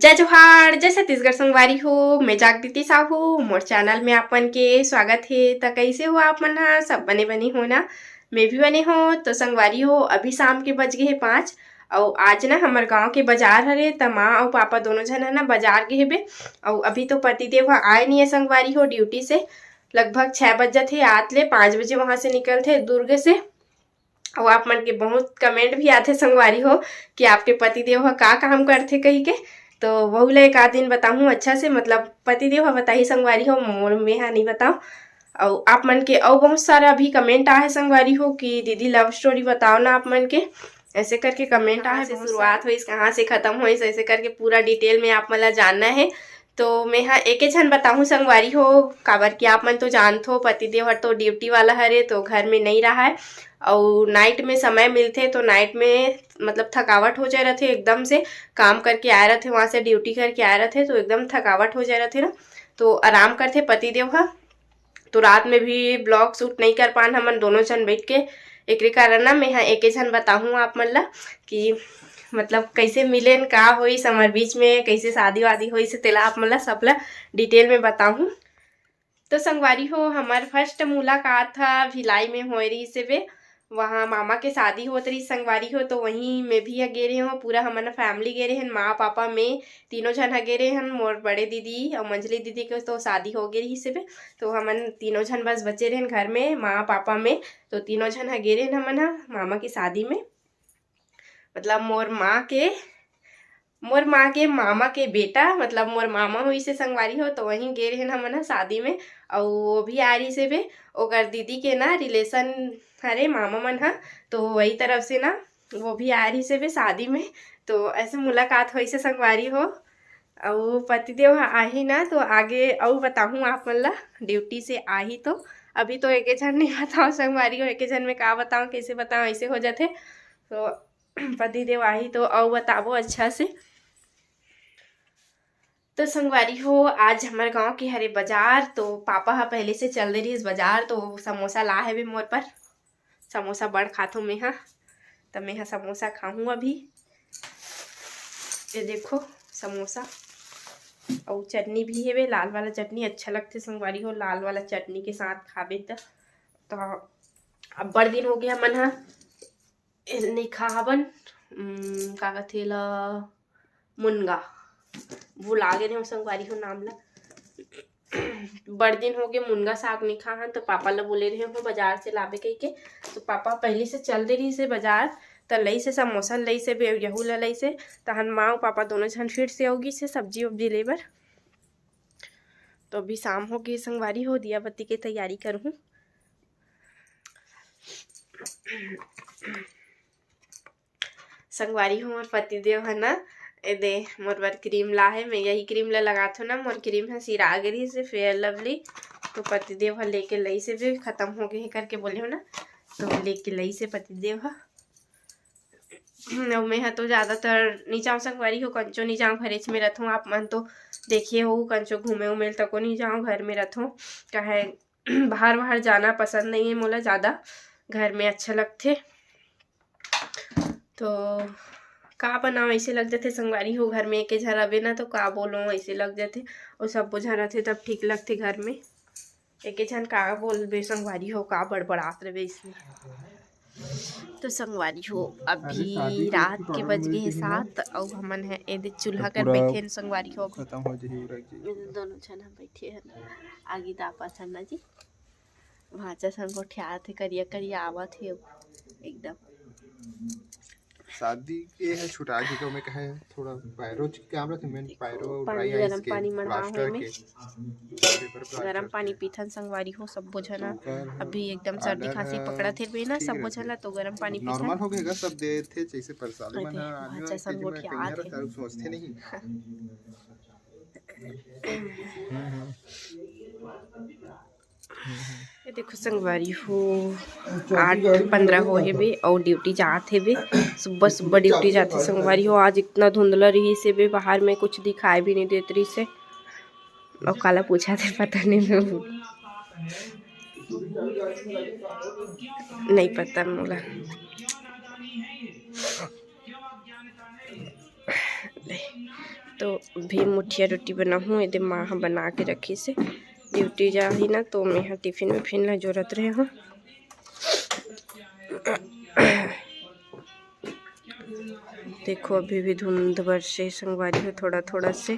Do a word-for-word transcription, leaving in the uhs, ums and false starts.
जय जोहार, जय छत्तीसगढ़ संगवारी हो। मैं जागृति साहू, मोर चैनल में आप मन के स्वागत हे। त कइसे हो आप मन ह? सब बने बने हो ना? मैं भी बने हो। तो संगवारी हो, अभी शाम के बज गे हे पाँच, अउ आज ना हमर गांव के बाजार हरे, त माँ अउ पापा दोनों झन ह ना बाजार गे हेबे। अउ अभी तो पतिदेव ह आए नहीं है संगवारी हो ड्यूटी से, लगभग छः बज जाथे आत ले, पाँच बजे वहाँ से निकलथे दुर्ग से। अउ आप मन के बहुत कमेंट भी आथे संगवारी हो कि आपके पतिदेव ह का काम करथे कही के, तो वहू ला एक आध दिन बताहूँ अच्छा से, मतलब पतिदेव ह बताही संगवारी हो, मोर मेहा नहीं बताओ। अउ आप मन के अउ बहुत सारा अभी कमेंट आहे संगवारी हो कि दीदी लव स्टोरी बताओ ना आप मन के, ऐसे करके कमेंट आहे। से शुरुआत होइस, कहाँ से खत्म होइस, ऐसे करके पूरा डिटेल में आप मन ला जानना है। तो मैं हा एके झन बताहूँ संगवारी हो, काबर कि आप मन तो जानथो पतिदेव हर तो ड्यूटी वाला हरे, तो घर में नहीं रहा है। अउ नाइट में समय मिलथे तो नाइट में मतलब थकावट हो जाए रहथे, एकदम से काम करके आए रहथे, वहाँ से ड्यूटी करके आए रहथे तो एकदम थकावट हो जाए रहथे ना, तो आराम करथे पतिदेव ह। तो रात में भी ब्लॉग शूट नहीं कर पान हमन दोनों झन बैठ के। एकरे कारण ना मैं हा एके झन बताहूँ आप मन ला कि मतलब कैसे मिलेन, का होइस हमर बीच में, कैसे शादी वादी होइस, तेला आप मन ला सब ला डिटेल में बताहूँ। तो संगवारी हो, हमर फर्स्ट मुलाकात ह भिलाई में होए रहिस हेबे। वहाँ मामा के शादी होत रहिस संगवारी हो, तो वहीं मैं भी ह गे रहे हूँ, पूरा हमन फैमिली गे रहे हन, माँ पापा मैं तीनों झन ह गे रहे हन। मोर बड़े दीदी अउ मंझली दीदी के तो शादी हो गे रहिस हेबे, तो हमन तीनों झन बस बचे रहेन घर में, माँ पापा में। तो तीनों झन ह गे रहेन हमन ह मामा के शादी में, मतलब मोर माँ के, मोर माँ के मामा के बेटा, मतलब मोर मामा होइस हे संगवारी हो, तो वहीं गे रहेन हमन ह शादी में। अउ वो भी आ रहिस हेबे, ओकर दीदी के ना रिलेशन हरे मामा मन ह, तो वही तरफ से ना वो भी आ रहिस हेबे शादी में। तो ऐसे मुलाकात होइस हे संगवारी हो। अउ पतिदेव ह आही ना, तो आगे अउ बताहूँ आप मन ला, ड्यूटी से आही तो। अभी तो एके झन नहीं बताओ संगवारी हो, एके झन में का बताओ, कैसे बताओ, ऐसे हो जाथे। तो पतिदेव आही तो अउ बताबो अच्छा से। तो संगवारी हो, आज हमर गांव के हरे बाजार, तो पापा ह पहले से चल दे रहिस बाजार, तो समोसा ला हेबे मोर पर। समोसा बड़ खाथों मैं हा, त मैं हा समोसा खाहूँ अभी। ये देखो समोसा, अउ चटनी भी हेबे, लाल वाला चटनी अच्छा लगथे संगवारी हो, लाल वाला चटनी के साथ खाबे त। तो अब्बड़ दिन हो गया मन हा ए, नहीं खा हवन, उम, का कथे ला, मुनगा, भुला गे रहेंव संगवारी हो नाम ला। बड़ दिन हो गे मुनगा साग नहीं खा हन, तो पापा ला बोले रहे हो बाजार से लाबे कही के। तो पापा पहले से चल दे रहिस हे बाजार, त लइस हे समोसा, लइस हे बे-, यहू ला लइस हे। तहन माँ अउ पापा दोनों झन फिर से अउ गिस हे सब्जी वब्जी ले बर। तो अभी शाम हो गे संगवारी हो, दिया बत्ती के तैयारी करहूँ। संगवारी हो, मोर पतिदेव ह ना, ए दे, मोर बर क्रीम ला हे। मैं यही क्रीम ला लगाथों ना, मोर क्रीम ह सिरा गे रहिस हे, फेयर लवली। तो पतिदेव ह लेके लइस हे बे, खत्म हो गे हे करके बोले हो ना, तो लेके लइस हे पतिदेव ह। अउ मैं ह तो ज़्यादातर नी जांव संगवारी हो, कंचो नी जांव, घरेच में रथों। आप मन तो देखे हो, कंचो घूमे उमे ल तको नी जांव, घर में रथों। काहे बाहर वाहर जाना पसंद नहीं है मोला ज़्यादा, घर में अच्छा लगथे। तो का बनाओ, ऐसे लग जाथे संगवारी हो, घर में एके झन रबे ना तो का बोलो, ऐसे लग जाथे। और सब झन रथे तब ठीक लगथे घर में, एके झन का बोलबे संगवारी हो, का बड़बड़ात रबे इसमें। तो संगवारी हो, अभी रात के बज गे हे सात, अउ हमन ह एदे चूल्हा कर बैठे हन संगवारी हो। खत्म हो जाही। एदे दोनों झन ह बैठे हन, आगी दापत हन ना जी। भांचा संग गोठियात हे, करिया करिया आवत हे एकदम। शादी के है छुटा के तो मैं कहे थोड़ा पायरो काम रखे, मेन पायरो पानी, ड्राई आइस गरम के पानी मढ़ा प्लास्टर हो में। के। गरम पानी पीथन संगवारी हो सब्बो झन। अभी एकदम सर्दी खांसी पकड़त हे बे ना सब्बो झन ला, तो गरम पानी पीथन। नॉर्मल हो गए सब देथे जैसे प्रसाद मन। अच्छा संग गोठियात हे। सोचते नहीं। ये देखो संगवारी हो, आठ पंद्रह हो हे बे, अउ ड्यूटी जात हे बे। सुबह सुबह ड्यूटी जाथे संगवारी हो। आज इतना धुंधला रहिस हे बे, बाहर में कुछ दिखाई भी नहीं देत रहिस हे। अउ काला पूछा थे, पता नहीं मैं। नहीं पता मोला। तो अभी मुठिया रोटी बनाहूँ, एदे माँ ह बना के रखिस हे। ड्यूटी जाही ना, तो मैं ह टिफिन विफिन ला जोरत रहे हूँ। देखो, अभी भी धुंध बरसे संगवारी हो, थोड़ा थोड़ा से।